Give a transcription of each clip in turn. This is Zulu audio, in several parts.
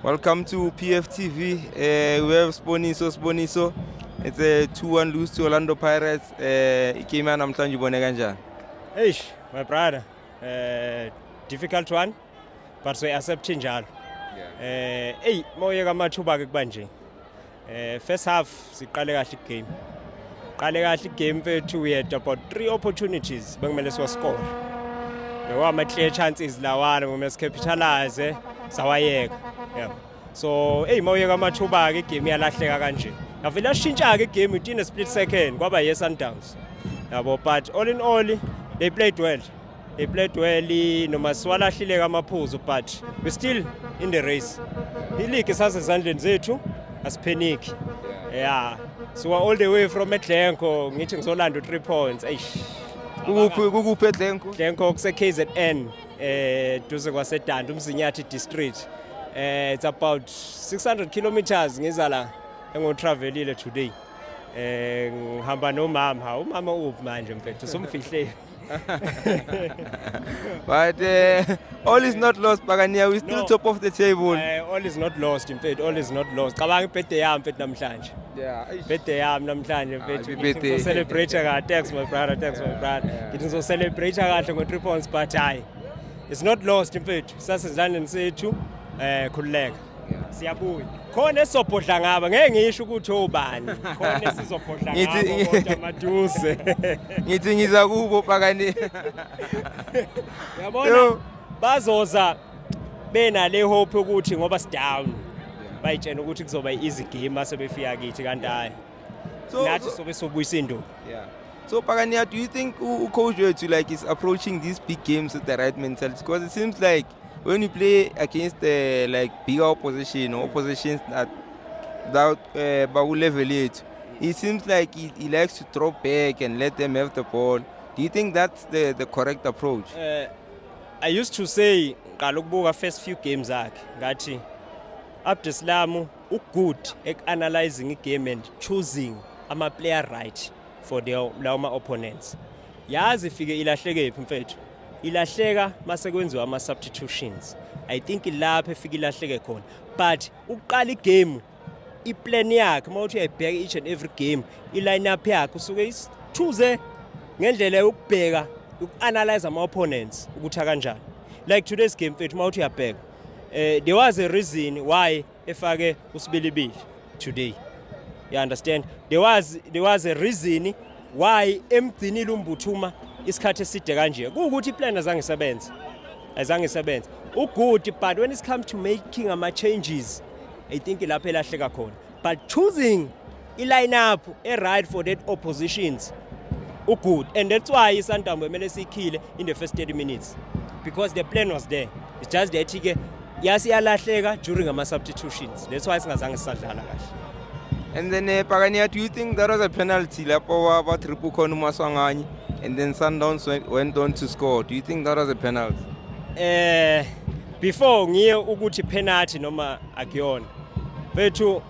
Welcome to PFTV. We have Sboniso Sboniso. It's a 2-1 lose to Orlando Pirates. Igame namhlanje ubone kanjani? Eish, my brother. Difficult one, but so accept njalo. Ey, mawuyeka amathuba ke kuba nje. First half siqale kahle igame. Qale kahle igame mfethu, we had about three opportunities bekumele siwascore. Bewa ama clear chances lawana kumele sicapitalize, sawayeka. Yeah. So, ey, mawuyeka amathuba ke, igame iyalahleka kanje. Yavela yashintsha ke igame within a split second, kwaba ye Sundowns. Yabo, but all in all they played well. They played well noma siwalahlile amaphuzu, but we still in the race. Ileague isasezandleni zethu, asipanic. Yeah. So all the way from eGlencoe ngithi ngizolanda u3 points. Eish. Kukuphi eGlencoe? Glencoe kuse KZN, duze kwaseDanda, uMzinyathi district. It's about 600 kilometers ngiza la engotravelile today. Ngihamba nomama, ha, umama uphi manje mfethu, usumfihle. But all is not lost, Pagania. We still No. top of the table. All is not lost in fact, all is not lost. Cabanga, ibirthday yami mfethu namhlanje. Birthday yami namhlanje mfethu. Happy Ngithi birthday. ngizo-celebrate kahle. Thanks, my brother, thanks, my brother. Ngithi ngizo-celebrate kahle ngo-3 points, but hayi. It's not lost mfethu. Sasezandleni sethu, khululeka. Siyabuya. Khona esizobhodla ngaba, ngeke ngisho ukuthi obani. Khona esizobhodla ngabo kodwa maduze. Ngithi ngiza kubo, Pagania. Yabona, Yo. bazoza benale hope ukuthi ngoba sidown bayitshena ukuthi kuzoba i-easy game mase befika kithi, kanti hayi, nathi sobe sobuyisa induku. Yeah. So Pagania, do you think coach wethu like is approaching these big games with the right mentality? Because it seems like when you play against the like bigger opposition or oppositions that baku level yethu, it seems like he likes to drop back and let them have the ball. Do you think that's the correct approach? I used to say ngiqala ukubuka first few games zakhe, ngathi Abdeslam ugood ek-analyzing igame and choosing ama-player right for the lawo ma-opponents. Yazi ifike ilahleke phi mfethu? Ilahleka mase kwenziwa ama-substitutions. I think lapho efike ilahleke khona, but ukuqala igame, iplan yakhe, uma uthi uyayibheka each and every game, i-line-up yakhe usuke isichoose ngendlela yokubheka, uku-analyze ama-opponents ukuthi akanjani. Like today's game mfethu, uma uthi uyabheka, there was a reason why efake uSebelebele today, you understand? There was a reason why emgcinile uMbuthuma isikhathi eside kanje, kuwukuthi iplan azange isebenze, azange isebenze. Ugood, but when it comes to making ama changes, I think lapho elahleka khona, but choosing i-line-up e-right for that oppositions, ugood, and that's why iSundowns kumele siyikhile in the first 30 minutes, because the plan was there. It's just that ke yasiyalahleka during ama-substitutions. That's why singazange sisadlala kahle. And then Pagania, do you think that was a penalty lapho ba triple khona uMaswanganyi and then Sundowns went on to score? Do you think that was a penalty? Before ngiye ukuthi penalty noma akuyona mfethu,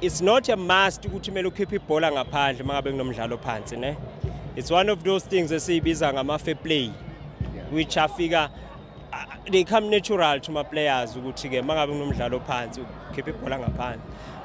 it's not a must ukuthi kumele ukhiphe ibhola ngaphandle mangabe kunomdlalo phansi, ne. It's one of those things esiyibiza ngama fair play which afika, they come natural to my players ukuthi ke mangabe kunomdlalo phansi ukhiphe ibhola ngaphandle.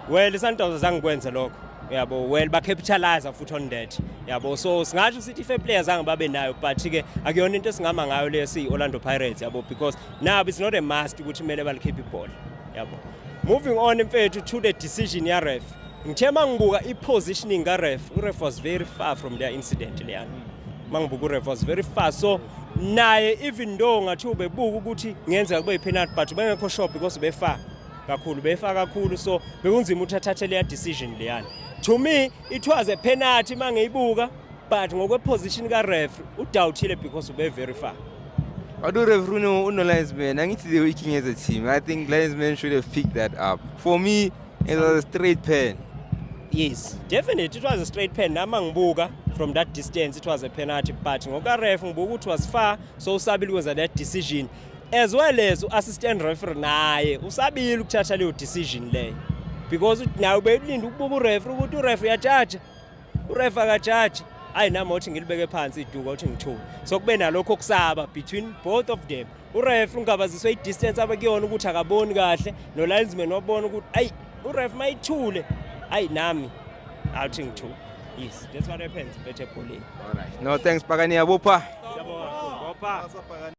Well, iSundowns azange kwenze lokho, yabo. Well, ba capitalize futhi on that, yabo. So singasho sithi fair play azange babe nayo, but ke akuyona into esingama ngayo leyo siyi Orlando Pirates, yabo, because now it's not a must ukuthi kumele balikhiphe ibhola, yabo. Moving on mfethu to the decision ya ref, ngithe mangibuka i-positioning ka ref, uref was very far from their incident leyana. Mangibuka, uref was very far, so naye even though ngathi ubebuka ukuthi ngenzeka kube i-penalty, but bengekho sure because befar kakhulu, befar kakhulu, so bekunzima ukuthi athathe leya decision leyana. To me it was a penalty mangiyibuka, but ngokwe-position ka-ref udoubtile because ube very far. But referee uno linesman, angithi they working as a team. I think linesman should have picked that up. For me, it was a straight pen. Yes, definitely it was a straight pen. Nama ngibuka from that distance it was a penalty, but ngoka-ref ngibuka ukuthi was far, so usabile ukwenza that decision, as well as u-assistant referee naye usabile ukuthatha leyo decision leyo, because naye ubelinda ukubuka uref ukuthi uref uyajaja, uref akajaji. Ayi, nami othi ngilibeke phansi iduku, othi ngithule. So kube nalokho kusaba between both of them. Uref ungabaziswe i-distance abakuyona ukuthi akaboni kahle, no linesman wabona ukuthi ayi, uref mayithule, ayi, nami awuthi ngithule. Yes, that's what happens bethe ebholeni. All right. No, thanks, Pakania. Bopha. Siyabonga kakhulu. Bopha.